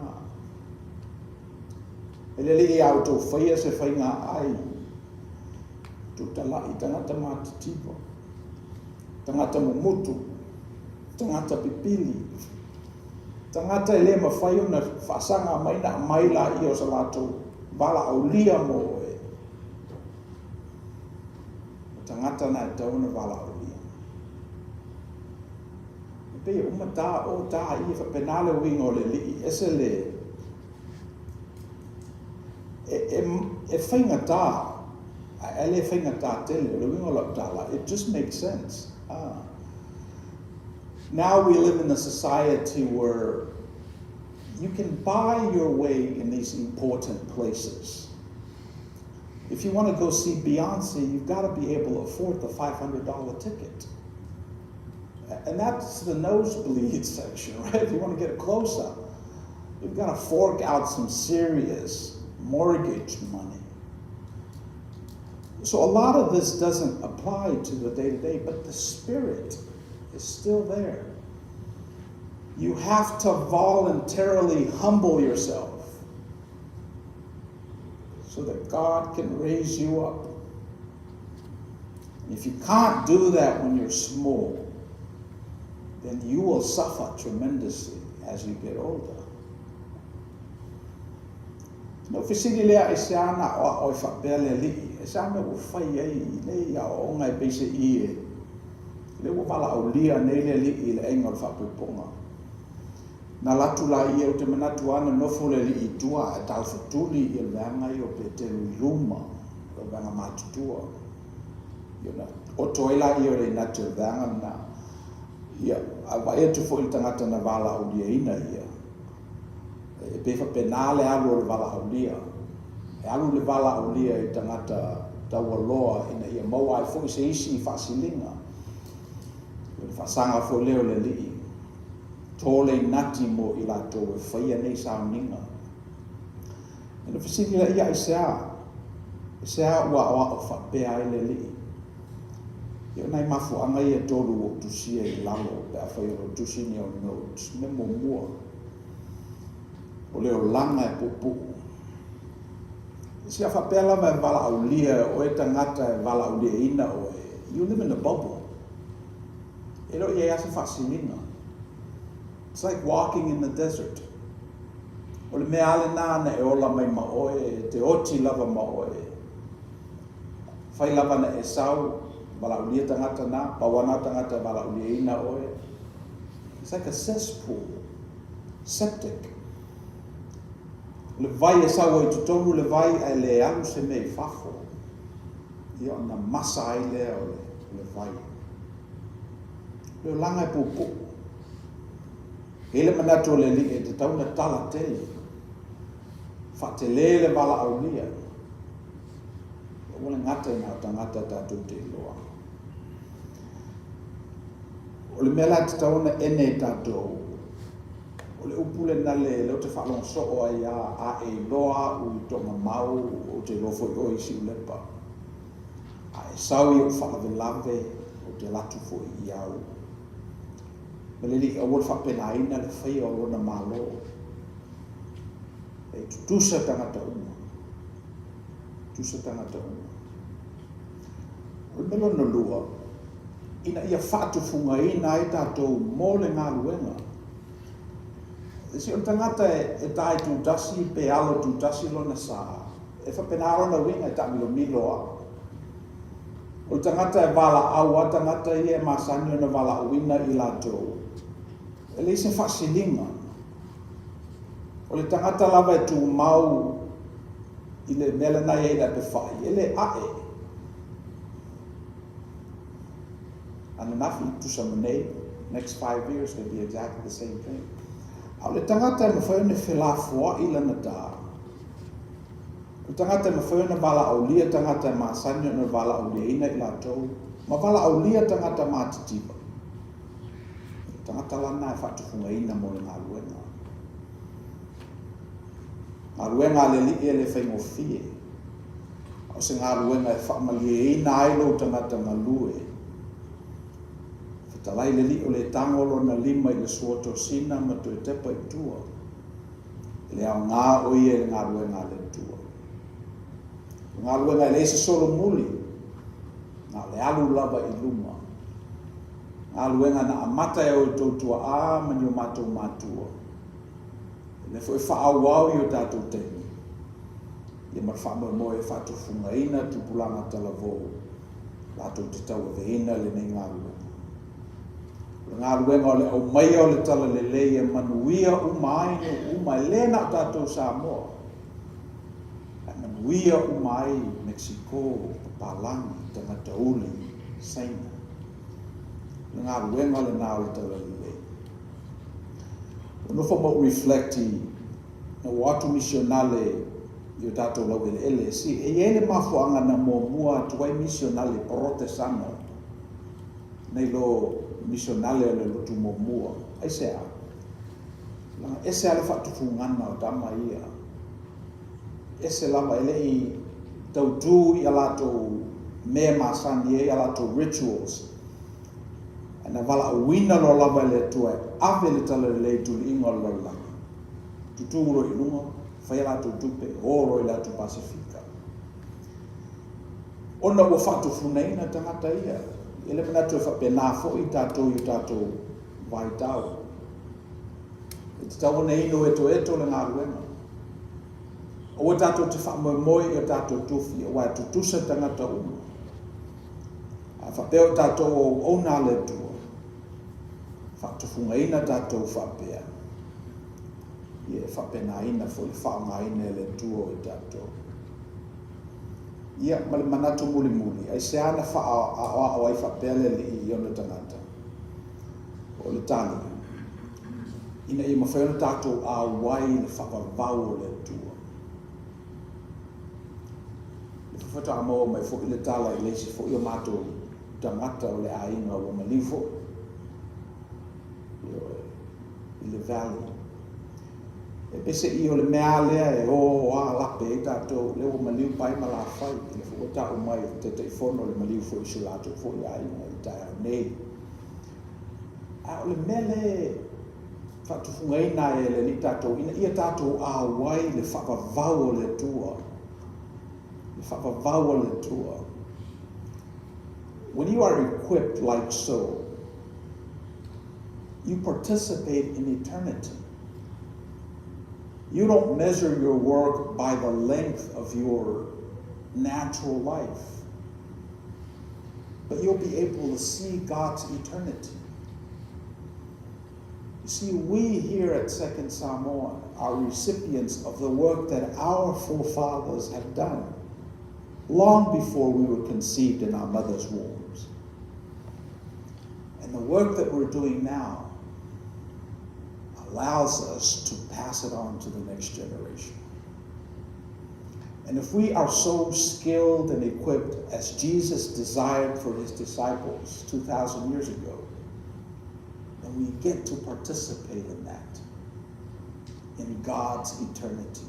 E le alii a outou faia se faiga ai, tutalai tagata matitiva, tagata mumutu, tagata pipili, tagata e le mafai ona faasaga mai na aumai laia o sa latou valaaulia mo oe. O tagata na e tatau ona valaaulia. E pei e uma ta o ta ia faapena le uiga o le alii ese le e, e, e faigata ae le faigata tele o le uiga o lau tala it just makes sense ah. Now we live in a society where you can buy your way in these important places. If you want to go see Beyonce, you've got to be able to afford the $500 ticket. And that's the nosebleed section, right? If you want to get a close up, you've got to fork out some serious mortgage money. So a lot of this doesn't apply to the day to day, but the spirit is still there. You have to voluntarily humble yourself so that God can raise you up. And if you can't do that when you're small, then you will suffer tremendously as you get older. Na ou fesili lea, aisea na aoao ai faapea le Alii? Aisea mea ua fai ai i nei aoaoga e peiseai e lea ua valaaulia nei le Alii i le aiga o le faapoipoga? Na alu atu laia, ou te manatu lava na nofo le alii i tua ae taufatuli ia le vaega ia o Petelu i luma o le vaega matutua. Ia ona oto ai laia o le inati o le vaega lena. Ia, a vaai atu foi i le tagata na valaauliaina ia, e pei faapena le alu o le valaaulia. E alu le valaaulia i tagata taualoa ina ia maua ai foi se isi faasiliga. O le faasaga foi lea o le alii. Tole nati mo i latou e faia nei sauniga. Ona fesili lea, Aisea? Aisea ua aoao faapea ai le Alii? Ia, o nai mafuaaga ia e tolu ua ou tusia i lalo pe afai o lo o tusi ni au notes. Mea muamua, o le olaga e puupuu. Si a faapea lava e valaaulia e oe tagata e valaauliaina oe, you live in a bubble. E le o i ai lava se faasiliga. It's like walking in the desert. O le mea lava lena na e ola mai ma oe, e te oti lava ma oe. Fai lava na e sau, valaaulia tagata na, pau lava na o tagata e valaauliaina oe. It's like a cesspool, septic. O le vai e sau ai i totonu le vai ae le alu se mea i fafo. Ia ona masa ai lea o le, o le vai. O le olaga e puupuu. E i ai le manatu o le Alii e tatau ona tala tele, faatele le valaaulia. Aua le gata i na o tagata tatou te iloa. O le mea la e tatau ona ene e tatou, o le upu lena le lea ou te faalogo soo ai a, a e iloa au i Togamau, ou te iloa foi oe i Siulepa. A e sau i ou faalavelave, ou te alu atu foi i au. Ma le Alii, aua le faapenaina le faia o Lona Malo. E tutusa tagata uma. Tutusa tagata uma. O le mea lona lua, ina ia faatufugaina ai tatou mo le galuega. Si o le tagata e tae tutasi pe alo tutasi lona sa, e faapena lona uiga e taamilomilo lava. O le tagata e valaau lava tagata ia e masani ona valaauina i latou, e leai se faasiliga. O le tagata lava e tumau i le mea lena e i ai le apefai, e le ae. Ananafi, tusa ma nei, next 5 years will be exactly the same thing. A o le tagata e mafai ona felafoai lana ta, o le tagata e mafai ona valaaulia tagata e masani ona valaauliaina i latou, ma valaaulia tagata matitiva. O le tagata lana e faatufugaina mo le galuega. Galuega a le Alii e le faigofie, a o se galuega e faamalieina ai lou tagata galue. Fetalai le Alii o le tago lona lima i le sua tosina ma toe tepa i tua. E le aoga o ia i le galuega a le Atua. O le galuega e leai se solomuli, na o le alu lava i luma. Galuega na amata e outou tuaa ma ni o matou matua. O lea foi e faaauau i o tatou taimi, ia ma le faamoemoe e faatufugaina tupulaga talavou latou te tauaveina lenei galuega. O le galuega o le aumaia o le talalelei e manuia uma ai nuu uma, e le na o tatou Samoa, ae manuia uma ai Mexico, papalagi, tagata uli, Saina. O le galuega lena o le talalelei. Ua nofo ma ou reflect i na ua o atu misionale i o tatou laueleele. Si, e i ai le mafuaaga na muamua atu ai misionale Porotesano nei lo misionale o le lotu muamua. Aisea? Leaga ese lava le faatufugana o tama ia. Ese lava, e le i tautu i a latou mea masani ai, a latou rituals. Ae na valaauina loa lava e le Atua e ave le talalelei i tuliiga o le lalolagi. Tutū loa i luga, fai a latou tupe, o loa i le atu Pasefika. Ona ua faatufunaina tagata ia, e le manatu e faapena foi tatou i o tatou vaitau. E tatau ona inu etoeto le galuega. Aua tatou te faamoemoe i o tatou tofi, aua e tutusa tagata uma. A faapea o tatou o auauna a le Atua, faatufugaina tatou faapea, ia e faapenaina foi le faaaogaina e le Atua o i tatou. Ia, ma le manatu mulimuli, aisea na faaaoao ai faapea le Alii i ona tagata? O le tali, ina ia mafai ona tatou auai i le faavavau o le Atua. Le faatoa maua mai foi le tala i le isi foi o matou tagata o le aiga ua maliu foi. Ioe. i le valley. E pese i o le mea lea e o a lape ai tatou, lea ua maliu pai ma lafai, lea foi ua tau mai e Taitaifono le maliu foi i si o latou foi aiga i taeao nei. A o le mea lea e faatufugaina ai e le Alii tatou, ina ia tatou auai le faavavau o le Atua, le faavavau o le Atua. When you are equipped like so, you participate in eternity. You don't measure your work by the length of your natural life, but you'll be able to see God's eternity. You see, we here at Second Samoan are recipients of the work that our forefathers have done long before we were conceived in our mother's wombs. And the work that we're doing now allows us to pass it on to the next generation. And if we are so skilled and equipped as Jesus desired for his disciples 2,000 years ago, then we get to participate in that, in God's eternity.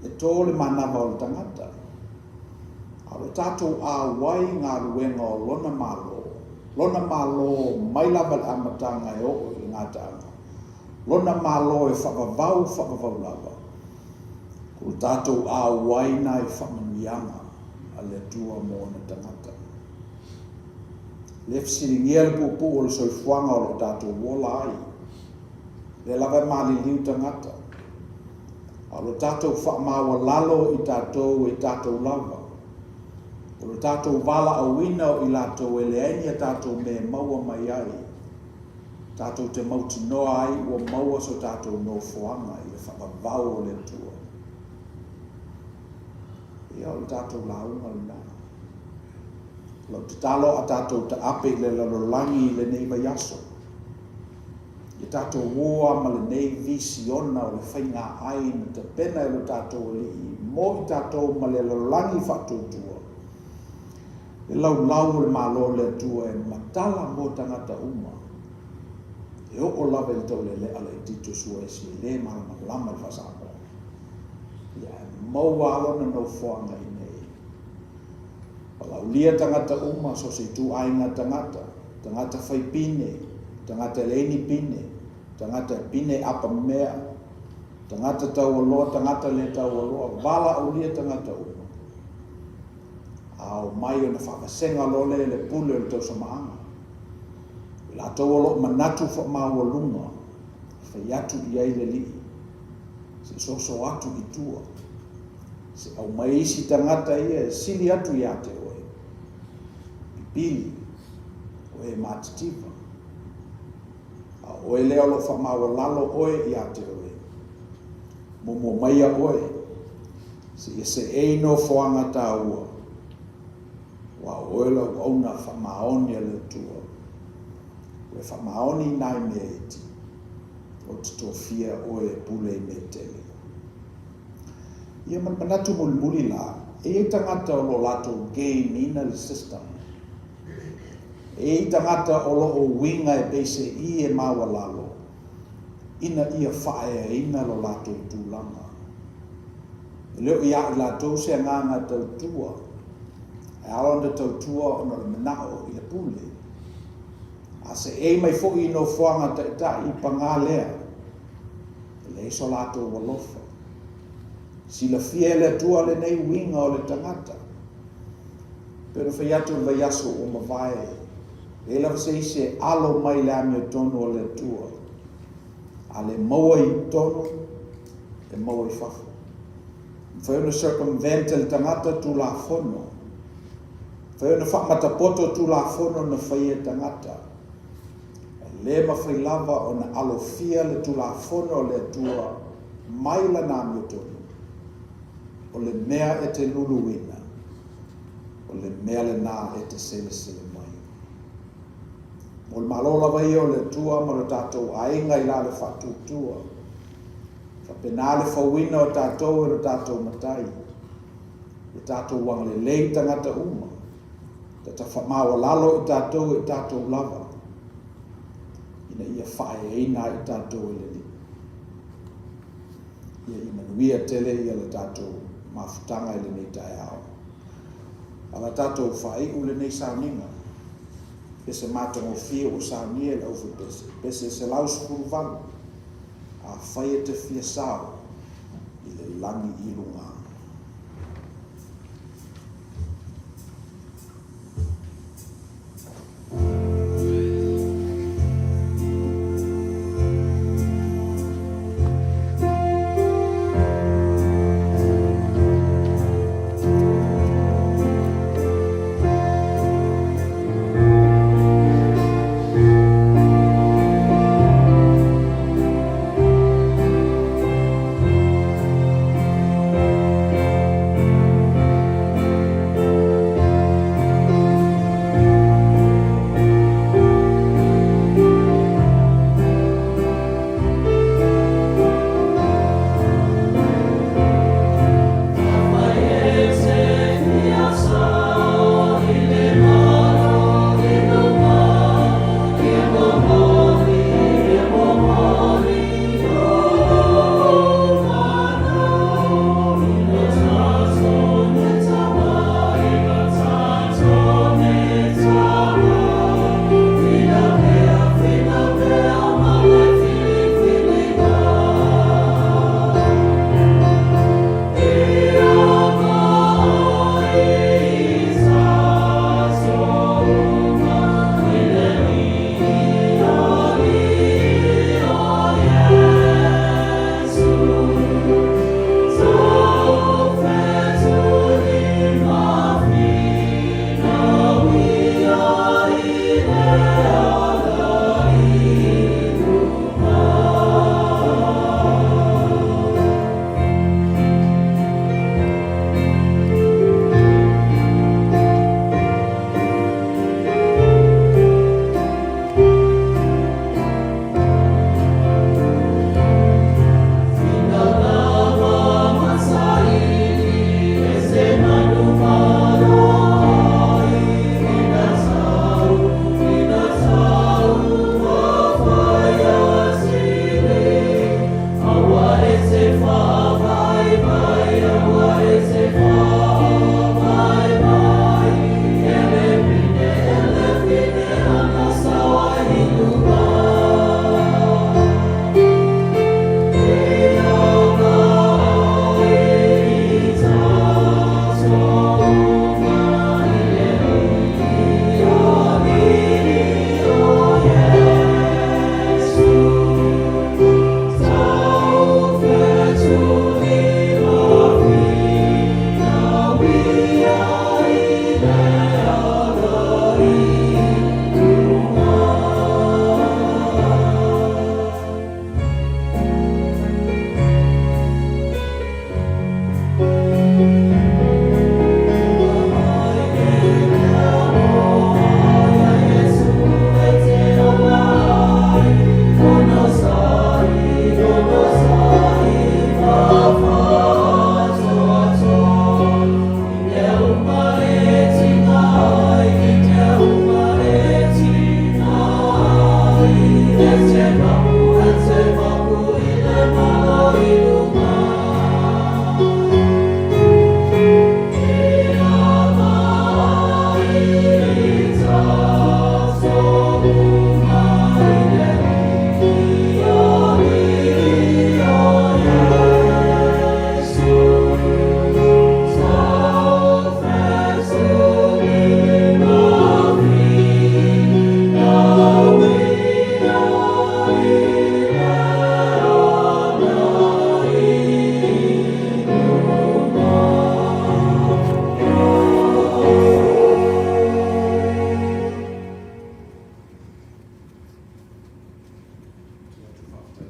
E tō le manava o le tagata, a o le tatou auai galuega o lona Malo, lona Malo mai lava le amataga e oo i le gataaga, lona Malo e faavavau faavavau lava, o le tatou auai na i faamanuiaga a le Atua mo ona tagata. Le fesiligia le puupuu o le soifuaga o loo tatou ola ai, lea lava e maliliu tagata, a o lo tatou faamaualalo i tatou e tatou lava, o lo tatou valaauina o i latou e leai ni a tatou mea e maua mai ai, tatou te mautinoa ai ua maua so tatou nofoaga i le faavavau o le Atua. Ia, o le tatou lauga lena. O lau tatalo a tatou taape i le lalolagi i lenei vaiaso, ia tatou o a ma lenei visiona o le faiga ai na tapena e lo tatou Alii mo i tatou ma le lalolagi faatuatua, le laulau o le Malo o le Atua e matala mo tagata uma, e oo lava i le taulele'a laitiiti o Suaesi e lē malamalama i le faa-Samoa, ia ae maua a lona nofoaga i nei. Palaulia tagata uma, so se ituaiga tagata, tagata faipine, tagata e leai ni pine, tagata e pine apamea, tagata taualoa, tagata lē taualoa, valaaulia tagata uma. A o mai ona faavasega loa lea i le pule o le tausamaaga. I latou o loo manatu faamaualuga, fai atu i ai le Alii, se i soso atu i tua, se aumai isi tagata ia e sili atu iā te oe, pipili, o e matitiva. A o oe lea o loo faamaualalo oe iā te oe, muamua maia oe, seia seei nofoaga taua, aua o oe le auauna faamaoni a le Atua. Ua e faamaoni i nai mea iti, ou te tofia oe e pule i mea tele. Ia ma le manatu mulimuli la, e i ai tagata o lo o latou game ina le system. E i ai tagata o lo o uiga e peiseai e maualalo ina ia faaeaina lo latou tulaga. E le o ia i latou se agaga tautua, ae ala ona tautua ona o le manao i le pule. A seei mai foi i nofoaga taitai i pagā lea, e leai so latou alofa. Silafia e le Atua lenei uiga o le tagata. Pei ona fai atu i le vaiaso ua mavae, e leai lava se isi e alo mai i le amiotonu a le Atua. A le maua i totonu, e maua i fafo. E mafai ona circumvent e le tagata Tulafono. E mafai ona faamatapoto Tulafono na faia e tagata. E le mafai lava ona alofia le Tulafono a le Atua mai lana amiotonu. O le mea e te luluina, o le mea lena e te selesele mai. Mo le Malo lava ia o le Atua ma lo tatou aiga i la le faatuatua, faapena le fauina o tatou e lo tatou Matai, ia tatou agalelei i tagata uma, ta tafamaualalo i tatou e tatou lava. ina ia faaeaina ai tatou e le Alii. Ia ia manuia tele ia le tatou mafutaga i lenei taeao. A la tatou faaiu lenei sauniga, pese matagofie ua saunia i le aufaipese, pese 118, afai e te fia sao i le lagi i luga.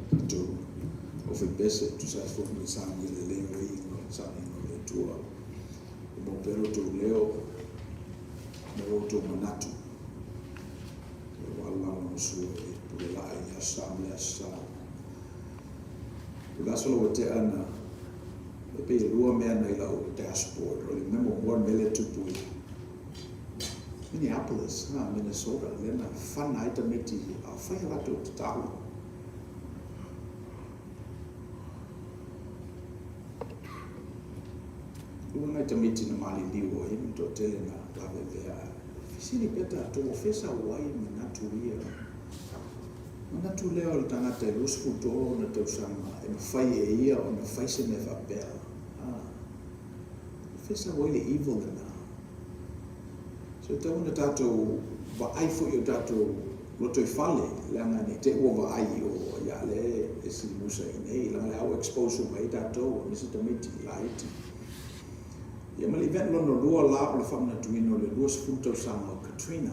Tatou aufaipese e tusa ai foi ma le saunia lelei o le iuga o le sauniga o le Atua. E maua pea lo outou leo ma lo outou manatu aua le lagolagosua i le pule laa i le Aso Sa ma le Aso Sa. O le aso lea ua tea na, e pei e lua mea na i lau dashboard, o le mea muamua le mea lea e tupu i Minneapolis, Minnesota, lea na fana ai tamaiti a o fai a latou tatalo. Ua nai tamaiti na maliliu ai ma toatele na lavevea. Fesili pea tatou, o fea sau ai manatu ia? Manatu lea o le tagata e 23 ona tausaga e mafai e ia ona fai se mea faapea. O fea sau ai le evil lena? So e tatau ona tatou vaai foi i o tatou lotoifale, leaga ne i te i ua vaai i o, ia lea e silimusa i inei, leaga o lea ua expose uma ai tatou, aemaise tamaiti laiti. Ia ma le event lona lua la o le faamanatuina o le 20 tausaga o Katrina.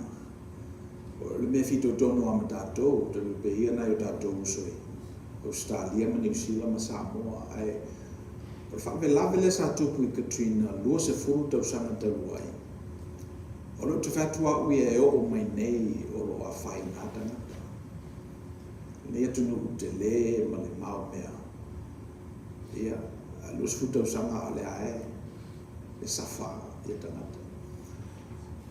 O le mea fitoitonu lava ma tatou, talu pea ia nai o tatou uso i Ausetalia ma Niu Sila ma Samoa, ae o le faalavelave lea sa tupu i Katrina 20 tausaga talu ai, o lea ou te fai atu au ia e oo mai nei o lo o afaina lava tagata. Lenei atunuu tele ma le mao mea, ia, 20 tausaga a o lea lava e safa ia tagata.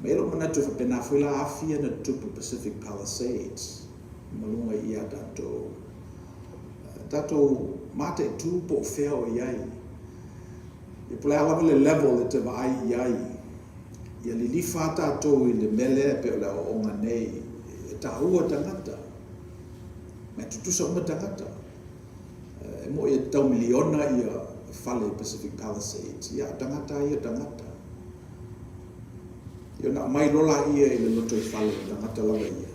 Ma e i ai lou manatu e faapena foi la afi ia na tutupu i Pacific Palisades ma luga i a tatou tatou mataitu po o fea o i ai. Ia po o le a lava le level e te vaai i ai, ia lilifa lava tatou i le mea lea e pei o le aoaoga nei, e taua tagata, ma e tutusa uma tagata. E moi e tau miliona ia fale i Pacific Palisades, ia o tagata lava ia o tagata. Ia ona aumai loa laia i le lotoifale o tagata lava ia,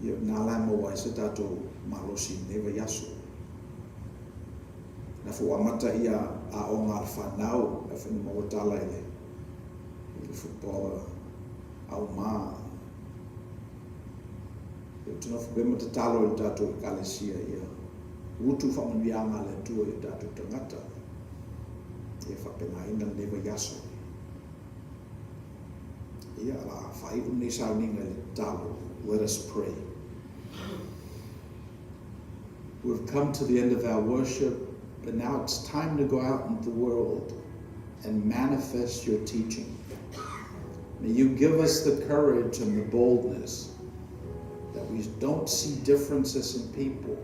ia o i ina la e maua ai se tatou malosi i lenei vaiaso. Na foi ua amata ia aoga a le fanau, na foi na maua tala i le, i le footballer auma. Ia ou te nofo pea ma tatalo i le tatou Ekalesia ia utu faamanuiaga a le Atua i o tatou tagata. Ia faapenaina lenei vaiaso. Ia, o le a faaiu lenei sauniga i le tatalo. Let us pray. We've come to the end of our worship, but now it's time to go out into the world and manifest your teaching. May you give us the courage and the boldness that we don't see differences in people,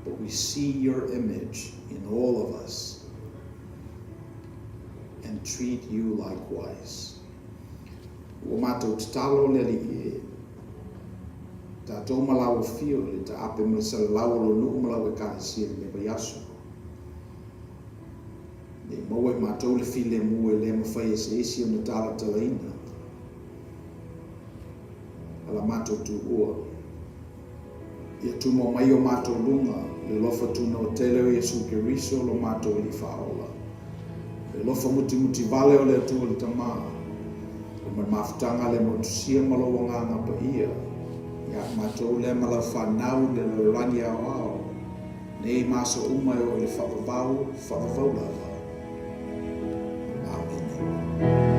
but we see your image in all of us and treat you likewise. Ua matou tatalo le Alii e, tatou ma lau afio i le taape ma le salalau o lou nuu ma lau Ekalesia i lenei vaiaso. Nei maua i matou le filemu e le mafai e se isi ona talatalaina a la matou tuua. Ia tumau mai i o matou luga le alofa tunoa tele o Iesu Keriso lo matou Alii Faaola, le alofa mutimuti vale o le Atua le Tama, ma le mafutaga le motusia ma lou Agaga Paia, ia matou lea ma lau fanau i le lalolagi aoao, nei ma aso uma e oo i le faavavau, faavavau lava. Amene.